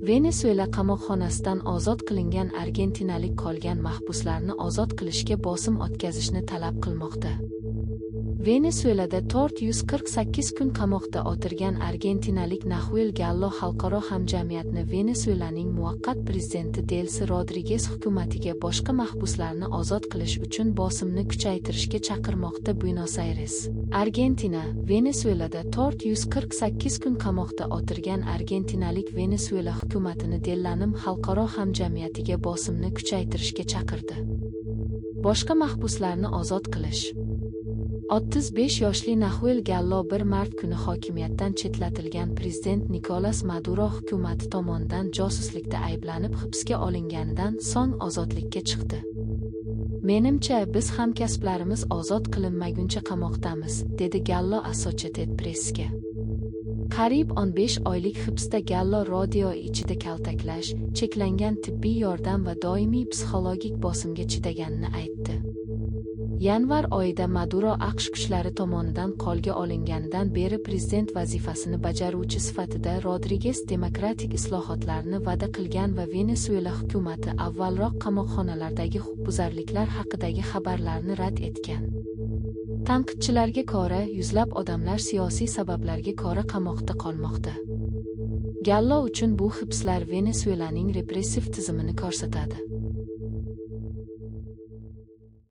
Venesuela qamoqxonasidan ozod qilingan argentinalik qolgan mahbuslarni ozod qilishga bosim o'tkazishni talab qilmoqda. Venesuelada 448 kun qamoqda o'tirgan argentinalik Nahuel Gallo xalqaro hamjamiyatni Venesuelaning muvaqqat prezidenti Delsi Rodriges hukumatiga boshqa mahbuslarni ozod qilish uchun bosimni kuchaytirishga chaqirmoqda. Buenos Aires, Argentina. Venesuelada 448 kun qamoqda o'tirgan argentinalik Venesuela hukumatini Dellanim xalqaro hamjamiyatiga bosimni kuchaytirishga chaqirdi. Boshqa mahbuslarni ozod qilish. 35 yoshli Nahuel Gallo 1 mart kuni hokimiyatdan chetlatilgan prezident Nikolas Maduro hukumati tomonidan josuslikda ayblanib hibsga olinganidan so'ng ozodlikka chiqdi. "Menimcha, biz hamkasblarimiz ozod qilinmaguncha qamoqdamiz", dedi Gallo Associated Press'ga. Qariyb 15 oylik hibsda Gallo radio ichida kaltaklash, cheklangan tibbiy yordam va doimiy psixologik bosimga chidaganini aytdi. Yanvar oyida Maduro AQSh kuchlari tomonidan qo'lga olinganidan beri prezident vazifasini bajaruvchi sifatida Rodriges demokratik islohotlarni va'da qilgan va Venesuela hukumati avvalroq qamoqxonalardagi huquqbuzarliklar haqidagi xabarlarni rad etgan. Tanqidchilarga ko'ra, yuzlab odamlar siyosiy sabablarga ko'ra qamoqda qolmoqda. Gallo uchun bu hibslar Venesuelaning repressiv tizimini ko'rsatadi.